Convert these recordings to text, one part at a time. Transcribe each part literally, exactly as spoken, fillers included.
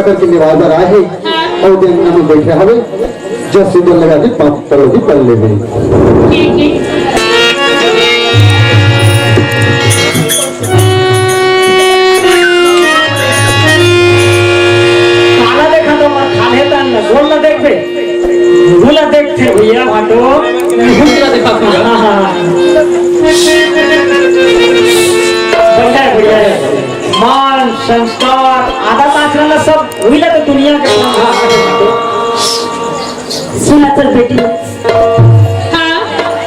करके निवास बर आए हे। हाँ। अउ दिन हम बैठे हवे, जस सुंदर लगा के पाँच करोड़ की पल्ले में। ठीक है। काला देखा तो मत खाले तन, बोल ना देख बे। बोला देख थे भैया भाटो। दूसरा देखा पूरा। हाँ, हाँ। बढ़िया है, बढ़िया है। मान, संस्कार, आदत आचरण ला सब वही ला तो दुनिया के। सुना चल बेटी, हाँ।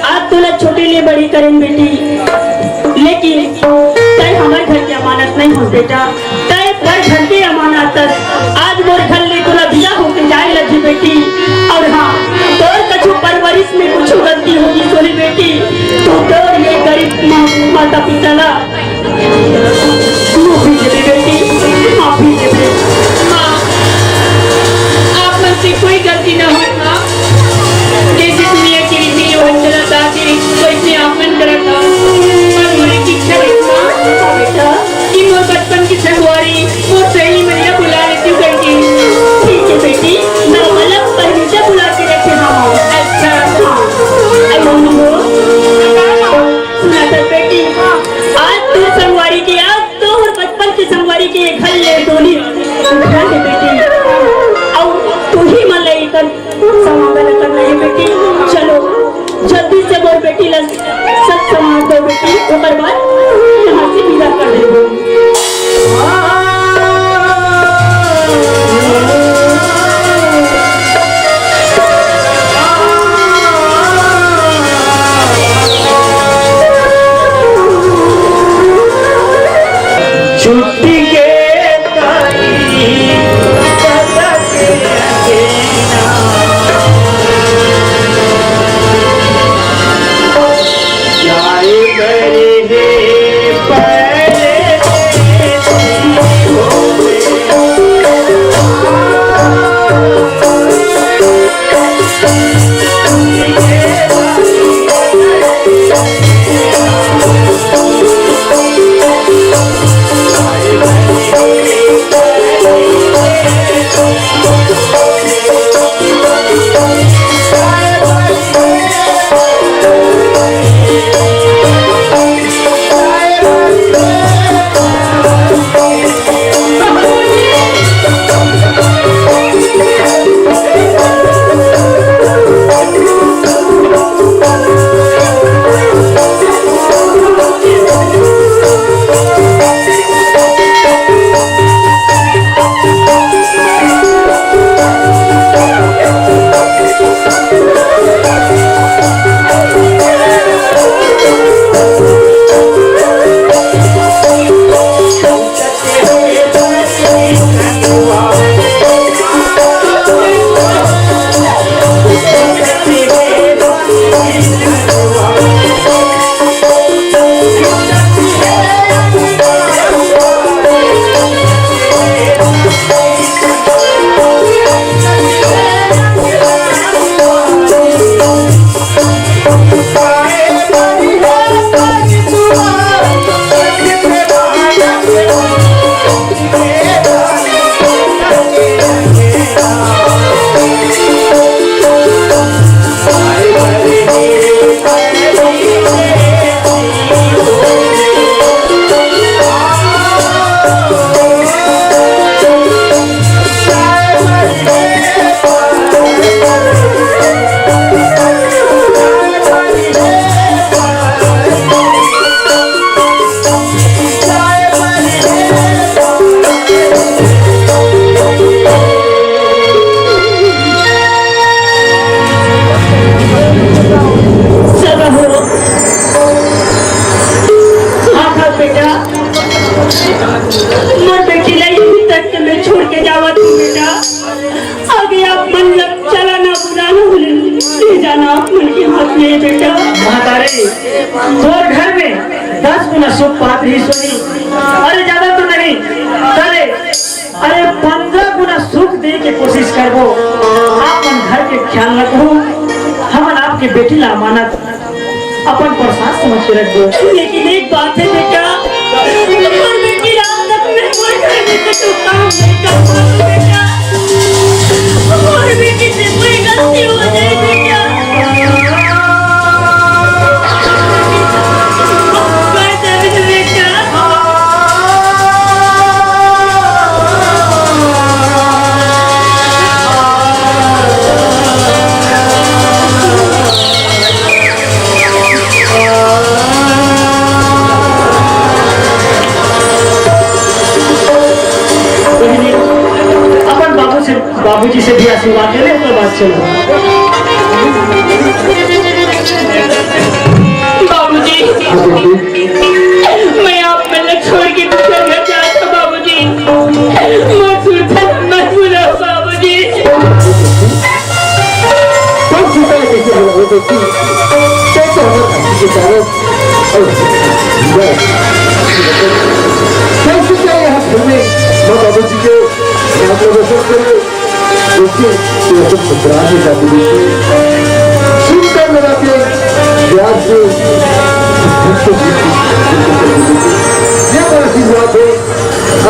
आज तोला छोटे ले बड़ी करेन बेटी, लेकिन तय हमर घर के अमानत नहीं हो बेटा, तय पर घर के अमानत। आज मोर घर ले तोला विदा होके जाए लगी बेटी। और हाँ, तोर कछु परवरिश में कुछ गलती होगी सोनी बेटी, तो तोर ये गरीब मा-, माता पिता ला माफी दे दे बेटी, माफी दे दे। माँ, आप मन से कोई गलती ना हो माँ। जैसे दुनिया की रीति रिवाज चला था, वैसे आप मन करा था। पर मुझे शिक्षा रही माँ। हाँ बेटा। कि मोर बचपन की संगवारी, मोर सहेली मन ला बुला लेती हूँ करके। ठीक है बेटी, मैं मतलब परमिशन बुला के रखे हाँ। अच्छा। हाँ। अरे मम्मी हो। सुना था बेटी, आज तोर संगवारी के, आज तोर बचपन के संगवारी के घर ले डोली उठा ले बेटी। अउ तू ही मन ले एकर समाधान करना है बेटी। चलो जल्दी से मोर बेटी ला सब समाज दो बेटी, ओकर बाद यहाँ से विदा कर देबो। छुट्टी के ताई पता के अंगेना। जाए करे हे पहले हाँ, हाँ, बेटा, मोर बेटी ला यही तक के मैं छोड़ के जावत हूँ, बेटा। आगे आप मन ला चलाना बुलाना बोले, ले जाना आप मन के हाथ में है, बेटा। महतारी, तोर घर में दस गुना सुख पात रही सोनी। अरे, ज्यादा तो नहीं, अरे, अरे, पंद्रह गुना सुख दे के कोशिश करबो। आप मन घर के ख्याल रखबो, हमन आपके बेटी ला अमानत अपन प्रसाद समझ के रखबो। लेकिन एक बात है बेटा, मोर बेटी ला आज तक मैं मोर घर तो काम नहीं कर पाऊँ बेटा। और भी किसी कोई गलती हो जाए तो क्या? बेटा, बेटा। बहिनी, अपन बाबू से, बाबूजी से भी आशीर्वाद ले ले, ओकर बाद चलो। बाबूजी, हाँ बेटी। मैं आप मन ल छोड़ के दूसर घर जात हंव बाबूजी। मोर सुरता मत भुलाओ बाबूजी। तोर सुरता ल कइसे भुलाहूं बेटी? तैं तो हमर धरती के चारों ओर बस। तोर सुरता यहां घर में मां बाबूजी के साथ में बसत करे। उसके, तो सब ससुराल में जाके देखिए। सुनकर मेरा प्यार, प्यार से ये मेरा आशीर्वाद है।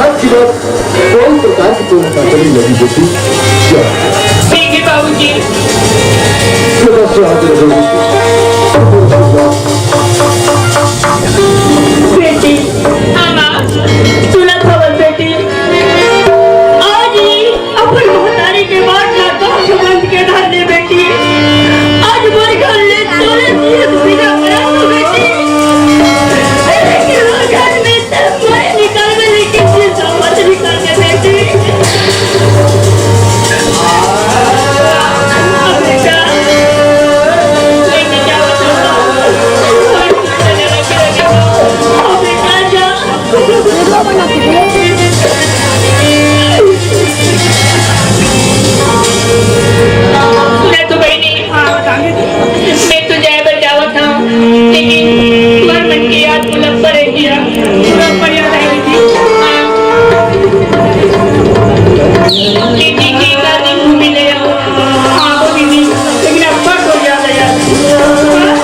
आज की बात कोई प्रकार की कोई मुसाफिरी नहीं होती। क्या? ठीक है बाबूजी। ये बस यहाँ पे रखो। बेटी, आमा, सुनत हवस बेटी? आज ही अपन महतारी के बाट ला गांठ बांध के धर ले बेटी। आज मोर घर ले तोरे जियत बिदा करत हो बेटी। लेकिन वो घर में से मैं निकलबे, लेकिन जिंदा मत निकलबे बेटी। बेटा, लेके जाओ तो। बेटा, जा। मैं तो बहिनी, हाँ, मैं तो जाए बर जावत हंव, लेकिन मोर मन के याद मोला परे गिरा। पूरा पर याद आए दीदी। हाँ। दीदी के का दिन घूमे ले आओ। हाँ, वो दीदी, लेकिन अब पर कोई याद आया। हाँ?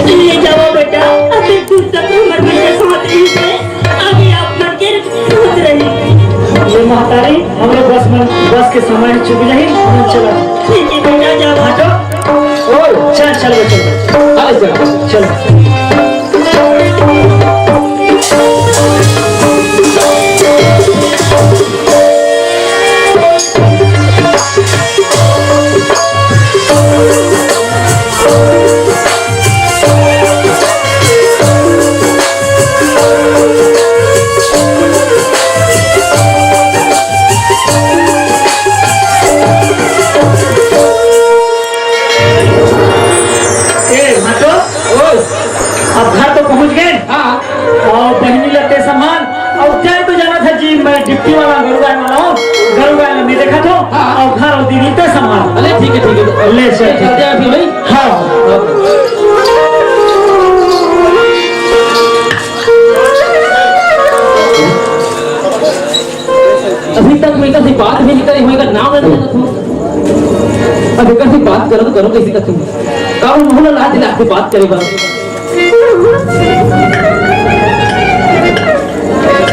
ये जाओ बेटा, अभी दूर तक हमर बेटा साथ रही थे। अभी आप मन के साथ रही। ये महतारी, हमरो बस मन, बस के समय चुक जाही, हम चला। ठीक है बेटा, जाओ। हटो। ओ, चल, चल बेटा। अरे चल, चल। ए, भाटो, ओ, अब घर तो पहुंच गए। हाँ। अउ बहिनी ला तैं संभाल, अउ तैं तो जानत हस जी, मैं ड्यूटी वाला, गरू गाय वाला हंव, गरू गाय ला मैं देखत हंव, हाँ। अउ घर अउ दीदी तैं संभाल। अरे ठीक है, ठीक है। ले चल, ठीक है। चलते हैं अभी भाई। हाँ। अभी तक मैं कभी बात भी नहीं करी, मैं का नाम नहीं जानत हंव। अब एकर से बात करो तो करो कैसे करते हो? का वो मुंह ला दिला के बात करे बा।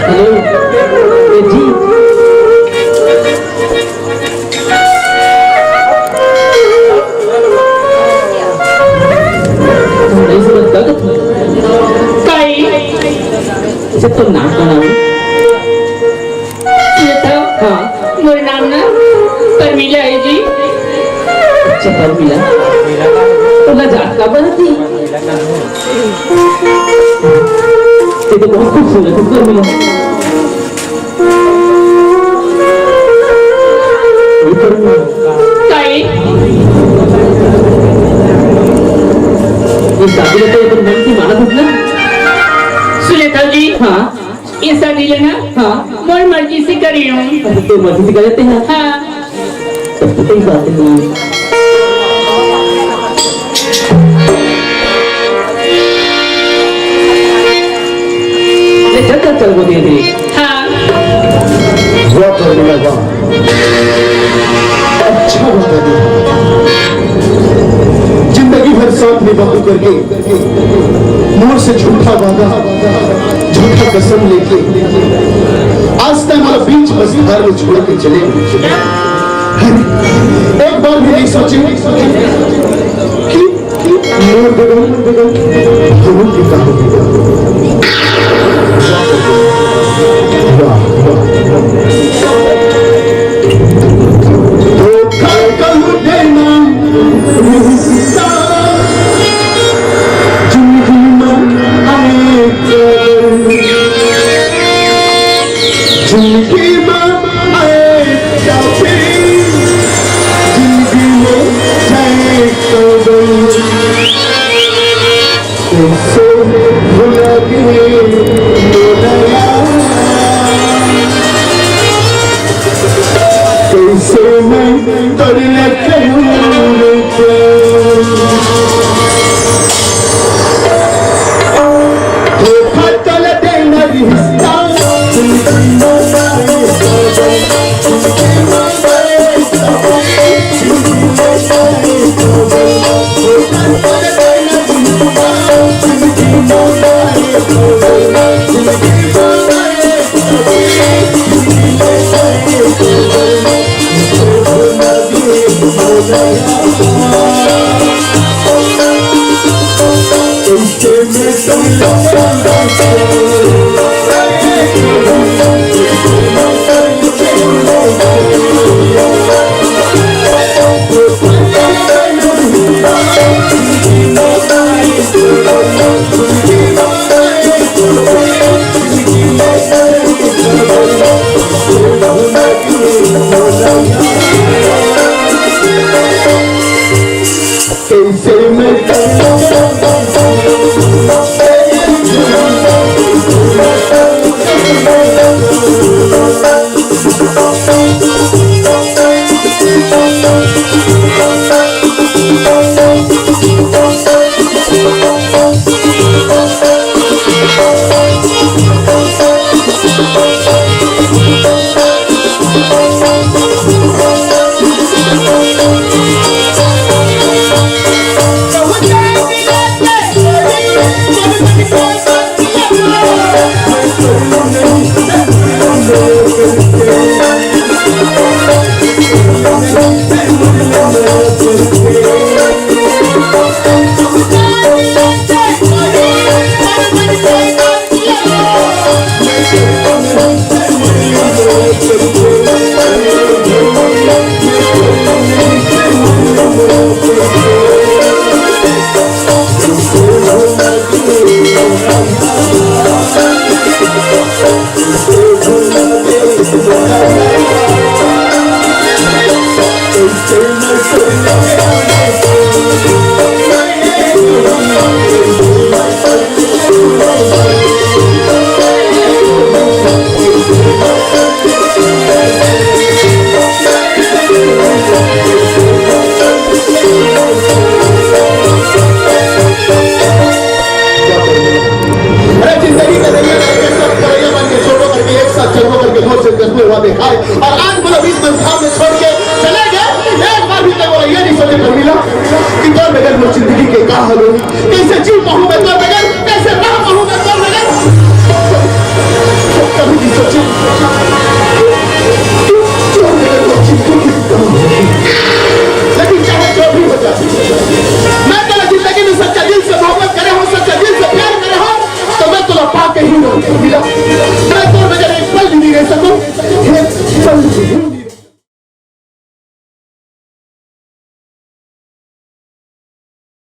हेलो, ए जी। तुम नहीं समझ का कुछ? काई? अच्छा, तुम नाम का नाम? ये तो हाँ। मोर नाम ना परमिला है जी। अच्छा, परमिला। तोला जात का बनत ही? ये तो बहुत खूबसूरत है, परमिला। ये परमिला। काई? ये शादी का तो ये तो मन की मानत है ना? सुलेखा जी। हाँ। ये शादी लेना हाँ। मोर मर्जी से करी हूँ। अरे, तो मर्जी से कर लेते हैं। हाँ। तब तो कोई बात नहीं। को दे दे। हाँ। वाह, वाह, वाह। अच्छा वादा निभाया। जिंदगी भर साथ निभाहूं करके मोर से झूठा वादा, झूठा कसम लेके आज तक मोला बीच मझधार में छोड़ के चले गए। एक बार भी नहीं सोचे कि मोर बगल, बगल, हमर के का होही? वाह, वाह। धोखा कहूँ देना रिश्ता, जिंदगी में आए कदर, जिंदगी में आए कदर, जिंदगी में जाए कदर। कैसे भुला गए मोरा यार, कैसे मैं तोर ले कहूँ रे प्यार। धोखा तोला देना रिश्ता, अरे जिंदगी का दरिया में एक साथ परेशान बन के, छोड़ो करके, एक साथ चलो करके, दो से दस में हुआ देखा है। और आज बोलो बीच में सामने छोड़ के चले गए। एक बार भी तैं बोला ये नहीं सोचे, शर्मिला, कि तोर बगैर मोर जिंदगी के का हाल होही, कैसे जी पाहूं मैं तोर बगैर।